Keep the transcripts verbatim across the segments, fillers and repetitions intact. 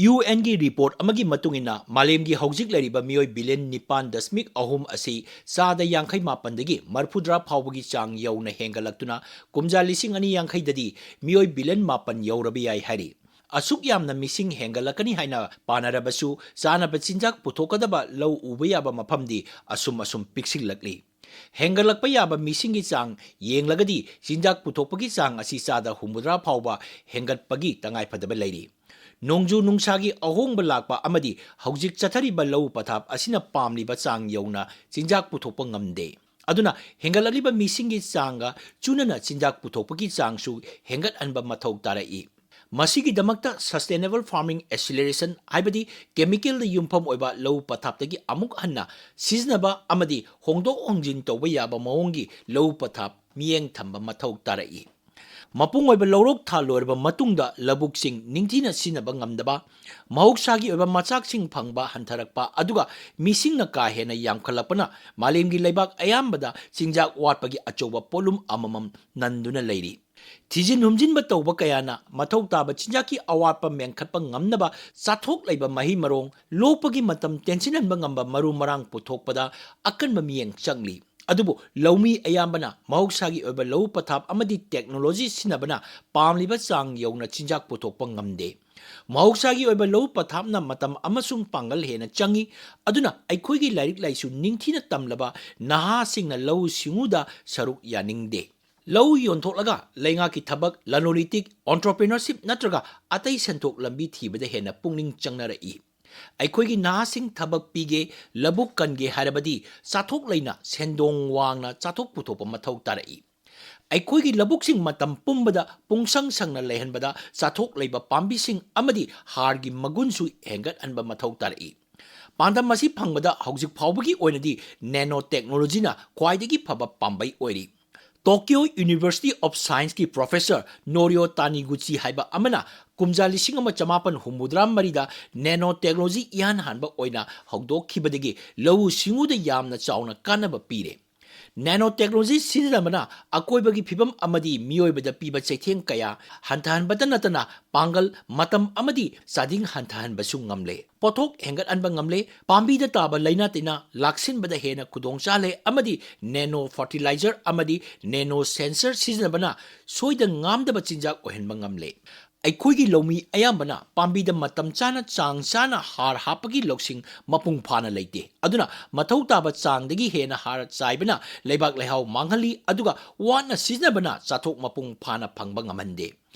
U ꯑꯦꯟꯒꯤ report ꯑꯃꯒꯤ ꯃꯇꯨꯡ ꯏꯟꯅ, ꯃꯥꯂꯦꯝꯒꯤ ꯍꯧꯖꯤꯛ ꯂꯩꯔꯤꯕ ꯃꯤꯑꯣꯏ ꯕꯤꯂꯤꯌꯟ ꯅꯤꯄꯥꯟ ꯗꯁꯃꯤꯛ ꯑꯍꯨꯝ ꯑꯁꯤ ꯆꯥꯗ ꯌꯥꯡꯈꯩ ꯃꯥꯄꯟꯗꯒꯤ ꯃꯔꯤꯐꯨꯇꯔꯥ ꯐꯥꯎꯕꯒꯤ ꯆꯥꯡ ꯌꯧꯅ ꯍꯦꯟꯒꯠꯂꯛꯇꯨꯅ, ꯀꯨꯝꯖꯥ ꯂꯤꯁꯤꯡ ꯑꯅꯤ ꯌꯥꯡꯈꯩꯗꯗꯤ ꯃꯤꯑꯣꯏ ꯕꯤꯂꯤꯌꯟ ꯃꯥꯄꯟ ꯌꯧꯔꯕ ꯌꯥꯏ ꯍꯥꯏꯔꯤ꯫ ꯑꯁꯨꯛ ꯌꯥꯝꯅ ꯃꯤꯁꯤꯡ ꯍꯦꯟꯒꯠꯂꯛꯀꯅꯤ ꯍꯥꯏꯅ ꯄꯥꯅꯔꯕꯁꯨ, ꯆꯥꯅꯕ ꯆꯤꯟꯖꯥꯛ ꯄꯨꯊꯣꯛꯀꯗꯕ ꯂꯧ ꯎꯕ ꯌꯥꯕ ꯃꯐꯝꯗꯤ ꯑꯁꯨꯝ ꯑꯁꯨꯝ ꯄꯤꯛꯁꯤꯜꯂꯛꯂꯤ꯫ ꯍꯦꯟꯒꯠꯂꯛꯄ ꯌꯥꯕ ꯃꯤꯁꯤꯡꯒꯤ ꯆꯥꯡ ꯌꯦꯡꯂꯒꯗꯤ, ꯆꯤꯟꯖꯥꯛ ꯄꯨꯊꯣꯛꯄꯒꯤ ꯆꯥꯡ ꯑꯁꯤ ꯆꯥꯗ ꯍꯨꯝꯐꯨꯇꯔꯥ ꯐꯥꯎꯕ ꯍꯦꯟꯒꯠꯄꯒꯤ ꯇꯉꯥꯏꯐꯗꯕ ꯂꯩꯔꯤ꯫ ꯅꯣꯡꯖꯨ ꯅꯨꯡꯁꯥꯒꯤ ꯑꯍꯣꯡꯕ ꯂꯥꯛꯄ ꯑꯃꯗꯤ ꯍꯧꯖꯤꯛ ꯆꯠꯊꯔꯤꯕ ꯂꯧ ꯄꯊꯥꯞ ꯑꯁꯤꯅ ꯄꯥꯝꯂꯤꯕ ꯆꯥꯡ ꯌꯧꯅ ꯆꯤꯟꯖꯥꯛ ꯄꯨꯊꯣꯛꯄ ꯉꯝꯗꯦ꯫ ꯑꯗꯨꯅ ꯍꯦꯟꯒꯠꯂꯛꯂꯤꯕ ꯃꯤꯁꯤꯡꯒꯤ ꯆꯥꯡꯒ ꯆꯨꯅꯅ ꯆꯤꯟꯖꯥꯛ ꯄꯨꯊꯣꯛꯄꯒꯤ ꯆꯥꯡꯁꯨ ꯍꯦꯟꯒꯠꯍꯟꯕ ꯃꯊꯧ ꯇꯥꯔꯛꯏ꯫ ꯃꯁꯤꯒꯤꯗꯃꯛꯇ sustainable farming acceleration, ꯍꯥꯏꯕꯗꯤ ꯀꯦꯃꯤꯀꯦꯜꯗ ꯌꯨꯝꯐꯝ ꯑꯣꯏꯕ ꯂꯧ ꯄꯊꯥꯞꯇꯒꯤ ꯑꯃꯨꯛ ꯍꯟꯅ ꯁꯤꯖꯤꯟꯅꯕ ꯑꯃꯗꯤ ꯍꯣꯡꯗꯣꯛ ꯍꯣꯡꯖꯤꯟ ꯇꯧꯕ ꯌꯥꯕ ꯃꯑꯣꯡꯒꯤ ꯂꯧ ꯄꯊꯥꯞ ꯃꯤꯠꯌꯦꯡ ꯊꯝꯕ ꯃꯊꯧ ꯇꯥꯔꯛꯏ꯫ ꯃꯄꯨꯡ ꯑꯣꯏꯕ ꯂꯧꯔꯣꯛ ꯊꯥ ꯂꯣꯏꯔꯕ ꯃꯇꯨꯡꯗ ꯂꯧꯕꯨꯛꯁꯤꯡ ꯅꯤꯡꯊꯤꯅ ꯁꯤꯖꯤꯟꯅꯕ ꯉꯝꯗꯕ, ꯃꯍꯧꯁꯥꯒꯤ ꯑꯣꯏꯕ ꯃꯆꯥꯛꯁꯤꯡ ꯐꯪꯕ ꯍꯟꯊꯔꯛꯄ, ꯑꯗꯨꯒ ꯃꯤꯁꯤꯡꯅ ꯀꯥ ꯍꯦꯟꯅ ꯌꯥꯝꯈꯠꯂꯛꯄꯅ ꯃꯥꯂꯦꯝꯒꯤ ꯂꯩꯕꯥꯛ ꯑꯌꯥꯝꯕꯗ ꯆꯤꯟꯖꯥꯛ ꯋꯥꯠꯄꯒꯤ ꯑꯆꯧꯕ ꯄꯣꯠꯂꯨꯝ ꯑꯃꯃꯝ ꯅꯟꯗꯨꯅ ꯂꯩꯔꯤ꯫ ꯊꯤꯖꯤꯟ ꯍꯨꯝꯖꯤꯟꯕ ꯇꯧꯕ ꯀꯌꯥꯅ ꯃꯊꯧ ꯇꯥꯕ ꯆꯤꯟꯖꯥꯛꯀꯤ ꯑꯋꯥꯠꯄ ꯃꯦꯟꯈꯠꯄ ꯉꯝꯅꯕ ꯆꯥꯊꯣꯛ ꯂꯩꯕ ꯃꯍꯩ ꯃꯔꯣꯡ, ꯂꯣꯛꯄꯒꯤ ꯃꯇꯝ ꯇꯦꯟꯁꯤꯟꯍꯟꯕ ꯉꯝꯕ ꯃꯔꯨ ꯃꯔꯥꯡ ꯄꯨꯊꯣꯛꯄꯗ ꯑꯀꯟꯕ ꯃꯤꯠꯌꯦꯡ ꯆꯪꯂꯤ꯫ ꯑꯗꯨꯕꯨ ꯂꯧꯃꯤ ꯑꯌꯥꯝꯕꯅ ꯃꯍꯧꯁꯥꯒꯤ ꯑꯣꯏꯕ ꯂꯧ ꯄꯊꯥꯞ ꯑꯃꯗꯤ ꯇꯦꯛꯅꯣꯂꯣꯖꯤ ꯁꯤꯖꯤꯟꯅꯕꯅ ꯄꯥꯝꯂꯤꯕ ꯆꯥꯡ ꯌꯧꯅ ꯆꯤꯟꯖꯥꯛ ꯄꯨꯊꯣꯛꯄ ꯉꯝꯗꯦ꯫ ꯃꯍꯧꯁꯥꯒꯤ ꯑꯣꯏꯕ ꯂꯧ ꯄꯊꯥꯞꯅ ꯃꯇꯝ ꯑꯃꯁꯨꯡ ꯄꯥꯡꯒꯜ ꯍꯦꯟꯅ ꯆꯪꯏ, ꯑꯗꯨꯅ ꯑꯩꯈꯣꯏꯒꯤ ꯂꯥꯏꯔꯤꯛ ꯂꯥꯏꯁꯨ ꯅꯤꯡꯊꯤꯅ ꯇꯝꯂꯕ ꯅꯍꯥꯁꯤꯡꯅ ꯂꯧꯎ ꯁꯤꯡꯎꯗ ꯁꯔꯨꯛ ꯌꯥꯅꯤꯡꯗꯦ꯫ ꯂꯧ ꯌꯣꯟꯊꯣꯛꯂꯒ ꯂꯩꯉꯥꯛꯀꯤ ꯊꯕꯛ, ꯂꯂꯣꯟ ꯏꯇꯤꯛ, entrepreneurship ꯅꯠꯇ꯭ꯔꯒ ꯑꯇꯩ ꯁꯦꯟꯊꯣꯛ ꯂꯝꯕꯤ ꯊꯤꯕꯗ ꯍꯦꯟꯅ ꯄꯨꯛꯅꯤꯡ ꯆꯪꯅꯔꯛꯏ꯫ ꯑꯩꯈꯣꯏꯒꯤ ꯅꯍꯥꯁꯤꯡ ꯊꯕꯛ ꯄꯤꯒꯦ, ꯂꯧꯕꯨꯛ ꯀꯟꯒꯦ ꯍꯥꯏꯔꯕꯗꯤ ꯆꯥꯊꯣꯛ ꯂꯩꯅ ꯁꯦꯟꯗꯣꯡ ꯋꯥꯡꯅ ꯆꯥꯊꯣꯛ ꯄꯨꯊꯣꯛꯄ ꯃꯊꯧ ꯇꯥꯔꯛꯏ꯫ ꯑꯩꯈꯣꯏꯒꯤ ꯂꯧꯕꯨꯛꯁꯤꯡ ꯃꯇꯝ ꯄꯨꯝꯕꯗ ꯄꯨꯡꯁꯪ ꯁꯪꯅ ꯂꯩꯍꯟꯕꯗ ꯆꯥꯊꯣꯛ ꯂꯩꯕ ꯄꯥꯝꯕꯤꯁꯤꯡ ꯑꯃꯗꯤ ꯍꯥꯔꯒꯤ ꯃꯒꯨꯟꯁꯨ ꯍꯦꯟꯒꯠꯍꯟꯕ ꯃꯊꯧ ꯇꯥꯔꯛꯏ꯫ ꯄꯥꯟꯗꯝ ꯑꯁꯤ ꯐꯪꯕꯗ ꯍꯧꯖꯤꯛ ꯐꯥꯎꯕꯒꯤ ꯑꯣꯏꯅꯗꯤ ꯅꯦꯅꯣ ꯇꯦꯛꯅꯣꯂꯣꯖꯤꯅ ꯈ꯭ꯋꯥꯏꯗꯒꯤ ꯐꯕ ꯄꯥꯝꯕꯩ ꯑꯣꯏꯔꯤ꯫ Tokyo University of Scienceꯀꯤ professor Norio Taniguchi ꯍꯥꯏꯕ ꯑꯃꯅ ꯀꯨꯝꯖꯥ ꯂꯤꯁꯤꯡ ꯑꯃ ꯆꯃꯥꯄꯟ ꯍꯨꯝꯐꯨꯇꯔꯥ ꯃꯔꯤꯗ ꯅꯦꯅꯣ ꯇꯦꯛꯅꯣꯂꯣꯖꯤ ꯏꯍꯥꯟ ꯍꯥꯟꯕ ꯑꯣꯏꯅ ꯍꯧꯗꯣꯛꯈꯤꯕꯗꯒꯤ ꯂꯧꯎ ꯁꯤꯡꯎꯗ ꯌꯥꯝꯅ ꯆꯥꯎꯅ ꯀꯥꯟꯅꯕ ꯄꯤꯔꯦ꯫ Nanotechnology ꯁꯤꯖꯤꯟꯅꯕꯅ ꯑꯀꯣꯏꯕꯒꯤ ꯐꯤꯕꯝ ꯑꯃꯗꯤ ꯃꯤꯑꯣꯏꯕꯗ ꯄꯤꯕ ꯆꯩꯊꯦꯡ ꯀꯌꯥ ꯍꯟꯊꯍꯟꯕꯇ ꯅꯠꯇꯅ ꯄꯥꯡꯒꯜ, ꯃꯇꯝ ꯑꯃꯗꯤ ꯆꯥꯗꯤꯡ ꯍꯟꯊꯍꯟꯕꯁꯨ ꯉꯝꯂꯦ꯫ ꯄꯣꯠꯊꯣꯛ ꯍꯦꯟꯒꯠꯍꯟꯕ ꯉꯝꯂꯦ, ꯄꯥꯝꯕꯤꯗ ꯇꯥꯕ ꯂꯥꯏꯅꯥ ꯇꯤꯟꯅꯥ ꯂꯥꯛꯁꯤꯟꯕꯗ ꯍꯦꯟꯅ ꯈꯨꯗꯣꯡ ꯆꯥꯍꯜꯂꯦ ꯑꯃꯗꯤ nano fertilizer ꯑꯃꯗꯤ nano sensor ꯁꯤꯖꯤꯟꯅꯕꯅ ꯁꯣꯏꯗ ꯉꯥꯝꯗꯕ ꯆꯤꯟꯖꯥꯛ ꯑꯣꯏꯍꯟꯕ ꯉꯝꯂꯦ꯫ ꯑꯩꯈꯣꯏꯒꯤ ꯂꯧꯃꯤ ꯑꯌꯥꯝꯕꯅ ꯄꯥꯝꯕꯤꯗ ꯃꯇꯝ ꯆꯥꯅ ꯆꯥꯡ ꯆꯥꯅ ꯍꯥꯔ ꯍꯥꯞꯄꯒꯤ ꯂꯧꯁꯤꯡ ꯃꯄꯨꯡ ꯐꯥꯅ ꯂꯩꯇꯦ꯫ ꯑꯗꯨꯅ ꯃꯊꯧ ꯇꯥꯕ ꯆꯥꯡꯗꯒꯤ ꯍꯦꯟꯅ ꯍꯥꯔ ꯆꯥꯏꯕꯅ ꯂꯩꯕꯥꯛ ꯂꯩꯍꯥꯎ ꯃꯥꯡꯍꯜꯂꯤ, ꯑꯗꯨꯒ ꯋꯥꯠꯅ ꯁꯤꯖꯤꯟꯅꯕꯅ ꯆꯥꯊꯣꯛ ꯃꯄꯨꯡ ꯐꯥꯅ ꯐꯪꯕ ꯉꯝꯍꯟꯗꯦ꯫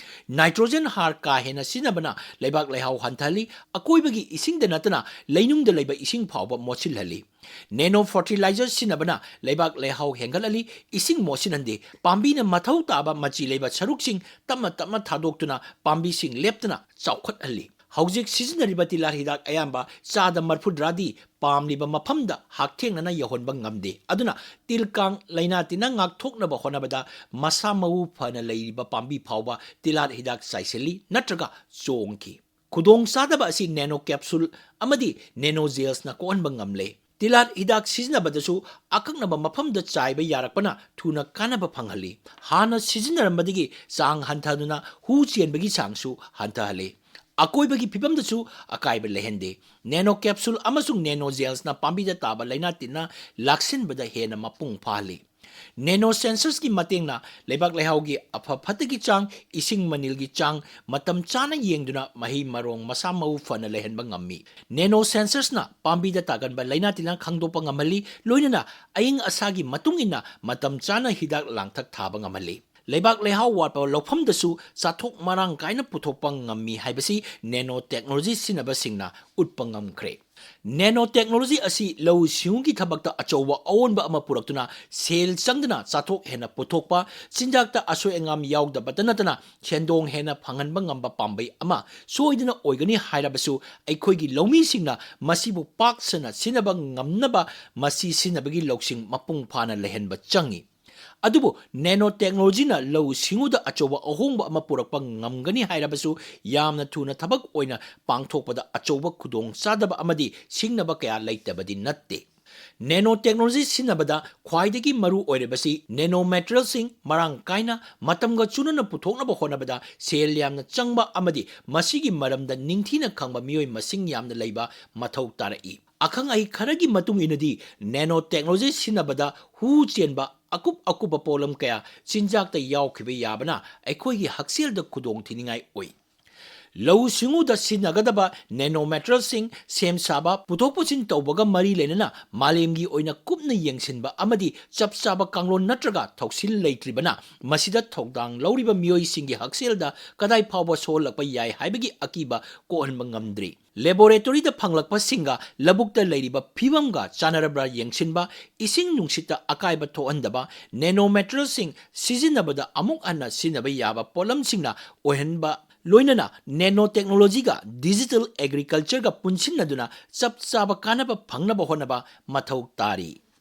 Nitrogen ꯍꯥꯔ ꯀꯥ ꯍꯦꯟꯅ ꯁꯤꯖꯤꯟꯅꯕꯅ ꯂꯩꯕꯥꯛ ꯂꯩꯍꯥꯎ ꯍꯟꯊꯍꯜꯂꯤ, ꯑꯀꯣꯏꯕꯒꯤ ꯏꯁꯤꯡꯗ ꯅꯠꯇꯅ ꯂꯩꯅꯨꯡꯗ ꯂꯩꯕ ꯏꯁꯤꯡ ꯐꯥꯎꯕ ꯃꯣꯠꯁꯤꯜꯍꯜꯂꯤ꯫ Nano fertilizer ꯁꯤꯖꯤꯟꯅꯕꯅ ꯂꯩꯕꯥꯛ ꯂꯩꯍꯥꯎ ꯍꯦꯟꯒꯠꯍꯜꯂꯤ, ꯏꯁꯤꯡ ꯃꯣꯠꯁꯤꯟꯍꯟꯗꯦ, ꯄꯥꯝꯕꯤꯅ ꯃꯊꯧ ꯇꯥꯕ ꯃꯆꯤ ꯂꯩꯕ ꯁꯔꯨꯛꯁꯤꯡ ꯇꯞꯅ ꯇꯞꯅ ꯊꯥꯗꯣꯛꯇꯨꯅ ꯄꯥꯝꯕꯤꯁꯤꯡ ꯂꯦꯞꯇꯅ ꯆꯥꯎꯈꯠꯍꯜꯂꯤ꯫ ꯍꯧꯖꯤꯛ ꯁꯤꯖꯤꯟꯅꯔꯤꯕ ꯇꯤꯜꯍꯥꯠ ꯍꯤꯗꯥꯛ ꯑꯌꯥꯝꯕ ꯆꯥꯗ ꯃꯔꯐꯨꯗ꯭ꯔꯥꯗꯤ ꯄꯥꯝꯂꯤꯕ ꯃꯐꯝꯗ ꯍꯛꯊꯦꯡꯅꯅ ꯌꯧꯍꯟꯕ ꯉꯝꯗꯦ꯫ ꯑꯗꯨꯅ ꯇꯤꯜ ꯀꯥꯡ ꯂꯥꯏꯅꯥ ꯇꯤꯟꯅꯥ ꯉꯥꯛꯊꯣꯛꯅꯕ ꯍꯣꯠꯅꯕꯗ ꯃꯁꯥ ꯃꯎ ꯐꯅ ꯂꯩꯔꯤꯕ ꯄꯥꯝꯕꯤ ꯐꯥꯎꯕ ꯇꯤꯜꯍꯥꯠ ꯍꯤꯗꯥꯛ ꯆꯥꯏꯁꯤꯜꯂꯤ ꯅꯠꯇ꯭ꯔꯒ ꯆꯣꯡꯈꯤ꯫ ꯈꯨꯗꯣꯡ ꯆꯥꯗꯕ ꯑꯁꯤ nano capsule ꯑꯃꯗꯤ nano gelsꯅ ꯀꯣꯛꯍꯟꯕ ꯉꯝꯂꯦ꯫ ꯇꯤꯜꯍꯥꯠ ꯍꯤꯗꯥꯛ ꯁꯤꯖꯤꯟꯅꯕꯗꯁꯨ ꯑꯀꯛꯅꯕ ꯃꯐꯝꯗ ꯆꯥꯏꯕ ꯌꯥꯔꯛꯄꯅ ꯊꯨꯅ ꯀꯥꯟꯅꯕ ꯐꯪꯍꯜꯂꯤ꯫ ꯍꯥꯟꯅ ꯁꯤꯖꯤꯟꯅꯔꯝꯕꯗꯒꯤ ꯆꯥꯡ ꯍꯟꯊꯗꯨꯅ ꯍꯨ ꯆꯦꯟꯕꯒꯤ ꯆꯥꯡꯁꯨ ꯍꯟꯊꯍꯜꯂꯤ꯫ ꯑꯀꯣꯏꯕꯒꯤ ꯐꯤꯕꯝꯗꯁꯨ ꯑꯀꯥꯏꯕ ꯂꯩꯍꯟꯗꯦ꯫ Nano capsule ꯑꯃꯁꯨꯡ nano gelsꯅ ꯄꯥꯝꯕꯤꯗ ꯇꯥꯕ ꯂꯥꯏꯅꯥ ꯇꯤꯟꯅꯥ ꯂꯥꯛꯁꯤꯟꯕꯗ ꯍꯦꯟꯅ ꯃꯄꯨꯡ ꯐꯥꯍꯜꯂꯤ꯫ Nano sensorsꯀꯤ ꯃꯇꯦꯡꯅ ꯂꯩꯕꯥꯛ ꯂꯩꯍꯥꯎꯒꯤ ꯑꯐ ꯐꯠꯇꯒꯤ ꯆꯥꯡ, ꯏꯁꯤꯡ ꯃꯅꯤꯜꯒꯤ ꯆꯥꯡ ꯃꯇꯝ ꯆꯥꯅ ꯌꯦꯡꯗꯨꯅ ꯃꯍꯩ ꯃꯔꯣꯡ ꯃꯁꯥ ꯃꯎ ꯐꯅ ꯂꯩꯍꯟꯕ ꯉꯝꯃꯤ꯫ Nano sensorsꯅ ꯄꯥꯝꯕꯤꯗ ꯇꯥꯒꯟꯕ ꯂꯥꯏꯅꯥ ꯇꯤꯟꯅꯥ ꯈꯪꯗꯣꯛꯄ ꯉꯝꯍꯜꯂꯤ, ꯂꯣꯏꯅꯅ ꯑꯏꯪ ꯑꯁꯥꯒꯤ ꯃꯇꯨꯡ ꯏꯟꯅ ꯃꯇꯝ ꯆꯥꯅ ꯍꯤꯗꯥꯛ ꯂꯥꯡꯊꯛ ꯊꯥꯕ ꯉꯝꯍꯜꯂꯤ꯫ ꯂꯩꯕꯥꯛ ꯂꯩꯍꯥꯎ ꯋꯥꯠꯄ ꯂꯧꯐꯝꯗꯁꯨ ꯆꯥꯊꯣꯛ ꯃꯔꯥꯡ ꯀꯥꯏꯅ ꯄꯨꯊꯣꯛꯄ ꯉꯝꯃꯤ ꯍꯥꯏꯕꯁꯤ nano technology ꯁꯤꯖꯤꯟꯅꯕꯁꯤꯡꯅ ꯎꯠꯄ ꯉꯝꯈ꯭ꯔꯦ꯫ Nano technology ꯑꯁꯤ ꯂꯧꯎ ꯁꯤꯡꯎꯒꯤ ꯊꯕꯛꯇ ꯑꯆꯧꯕ ꯑꯑꯣꯟꯕ ꯑꯃ ꯄꯨꯔꯛꯇꯨꯅ ꯁꯦꯜ ꯆꯪꯗꯅ ꯆꯥꯊꯣꯛ ꯍꯦꯟꯅ ꯄꯨꯊꯣꯛꯄ, ꯆꯤꯟꯖꯥꯛꯇ ꯑꯁꯣꯏ ꯑꯉꯥꯝ ꯌꯥꯎꯗꯕꯇ ꯅꯠꯇꯅ ꯁꯦꯟꯗꯣꯡ ꯍꯦꯟꯅ ꯐꯪꯍꯟꯕ ꯉꯝꯕ ꯄꯥꯝꯕꯩ ꯑꯃ ꯁꯣꯏꯗꯅ ꯑꯣꯏꯒꯅꯤ ꯍꯥꯏꯔꯕꯁꯨ, ꯑꯩꯈꯣꯏꯒꯤ ꯂꯧꯃꯤꯁꯤꯡꯅ ꯃꯁꯤꯕꯨ ꯄꯥꯛ ꯁꯟꯅ ꯁꯤꯖꯤꯟꯅꯕ ꯉꯝꯅꯕ ꯃꯁꯤ ꯁꯤꯖꯤꯟꯅꯕꯒꯤ ꯂꯧꯁꯤꯡ ꯃꯄꯨꯡ ꯐꯥꯅ ꯂꯩꯍꯟꯕ ꯆꯪꯏ꯫ ꯑꯗꯨꯕꯨ nano technologyꯅ ꯂꯧꯎ ꯁꯤꯡꯎꯗ ꯑꯆꯧꯕ ꯑꯍꯣꯡꯕ ꯑꯃ ꯄꯨꯔꯛꯄ ꯉꯝꯒꯅꯤ ꯍꯥꯏꯔꯕꯁꯨ, ꯌꯥꯝꯅ ꯊꯨꯅ ꯊꯕꯛ ꯑꯣꯏꯅ ꯄꯥꯡꯊꯣꯛꯄꯗ ꯑꯆꯧꯕ ꯈꯨꯗꯣꯡꯆꯥꯗꯕ ꯑꯃꯗꯤ ꯁꯤꯡꯅꯕ ꯀꯌꯥ ꯂꯩꯇꯕꯗꯤ ꯅꯠꯇꯦ꯫ Nanotechnology ꯁꯤꯖꯤꯟꯅꯕꯗ ꯈ꯭ꯋꯥꯏꯗꯒꯤ ꯃꯔꯨ ꯑꯣꯏꯔꯤꯕꯁꯤ nanomaterialꯁꯤꯡ ꯃꯔꯥꯡ ꯀꯥꯏꯅ ꯃꯇꯝꯒ ꯆꯨꯅꯅ ꯄꯨꯊꯣꯛꯅꯕ ꯍꯣꯠꯅꯕꯗ ꯁꯦꯜ ꯌꯥꯝꯅ ꯆꯪꯕ ꯑꯃꯗꯤ ꯃꯁꯤꯒꯤ ꯃꯔꯝꯗ ꯅꯤꯡꯊꯤꯅ ꯈꯪꯕ ꯃꯤꯑꯣꯏ ꯃꯁꯤꯡ ꯌꯥꯝꯅ ꯂꯩꯕ ꯃꯊꯧ ꯇꯥꯔꯛꯏ꯫ ꯑꯈꯪ ꯑꯍꯩ ꯈꯔꯒꯤ ꯃꯇꯨꯡ ꯏꯟꯅꯗꯤ, nanotechnology ꯁꯤꯖꯤꯟꯅꯕꯗ ꯍꯨ ꯆꯦꯟꯕ ꯑꯀꯨꯞ ꯑꯀꯨꯞꯄ ꯄꯣꯠꯂꯝ ꯀꯌꯥ ꯆꯤꯟꯖꯥꯛꯇ ꯌꯥꯎꯈꯤꯕ ꯌꯥꯕꯅ ꯑꯩꯈꯣꯏꯒꯤ ꯍꯛꯁꯦꯜꯗ ꯈꯨꯗꯣꯡꯊꯤꯅꯤꯡꯉꯥꯏ ꯑꯣꯏ꯫ ꯂꯧꯎ ꯁꯤꯡꯎꯗ ꯁꯤꯖꯤꯟꯅꯒꯗꯕ nanomaterialꯁꯤꯡ ꯁꯦꯝ ꯁꯥꯕ, ꯄꯨꯊꯣꯛ ꯄꯨꯁꯤꯟ ꯇꯧꯕꯒ ꯃꯔꯤ ꯂꯩꯅꯅ ꯃꯥꯂꯦꯝꯒꯤ ꯑꯣꯏꯅ ꯀꯨꯞꯅ ꯌꯦꯡꯁꯤꯟꯕ ꯑꯃꯗꯤ ꯆꯞ ꯆꯥꯕ ꯀꯥꯡꯂꯣꯟ ꯅꯠꯇ꯭ꯔꯒ ꯊꯧꯁꯤꯜ ꯂꯩꯇ꯭ꯔꯤꯕꯅ ꯃꯁꯤꯗ ꯊꯧꯗꯥꯡ ꯂꯧꯔꯤꯕ ꯃꯤꯑꯣꯏꯁꯤꯡꯒꯤ ꯍꯛꯁꯦꯜꯗ ꯀꯗꯥꯏ ꯐꯥꯎꯕ ꯁꯣꯛꯍꯜꯂꯛꯄ ꯌꯥꯏ ꯍꯥꯏꯕꯒꯤ ꯑꯀꯤꯕ ꯀꯣꯛꯍꯟꯕ ꯉꯝꯗ꯭ꯔꯤ꯫ Laboratoryꯗ ꯐꯪꯂꯛꯄꯁꯤꯡꯒ ꯂꯧꯕꯨꯛꯇ ꯂꯩꯔꯤꯕ ꯐꯤꯕꯝꯒ ꯆꯥꯟꯅꯔꯕ꯭ꯔꯥ ꯌꯦꯡꯁꯤꯟꯕ, ꯏꯁꯤꯡ ꯅꯨꯡꯁꯤꯠꯇ ꯑꯀꯥꯏꯕ ꯊꯣꯛꯍꯟꯗꯕ, nanomaterialꯁꯤꯡ ꯁꯤꯖꯤꯟꯅꯕꯗ ꯑꯃꯨꯛ ꯍꯟꯅ ꯁꯤꯖꯤꯟꯅꯕ ꯌꯥꯕ ꯄꯣꯠꯂꯝꯁꯤꯡꯅ ꯑꯣꯏꯍꯟꯕ, ꯂꯣꯏꯅꯅ nanotechnologyꯒ digital agricultureꯒ ꯄꯨꯟꯁꯤꯟꯅꯗꯨꯅ ꯆꯞ ꯆꯥꯕ ꯀꯥꯟꯅꯕ ꯐꯪꯅꯕ ꯍꯣꯠꯅꯕ ꯃꯊꯧ ꯇꯥꯔꯤ꯫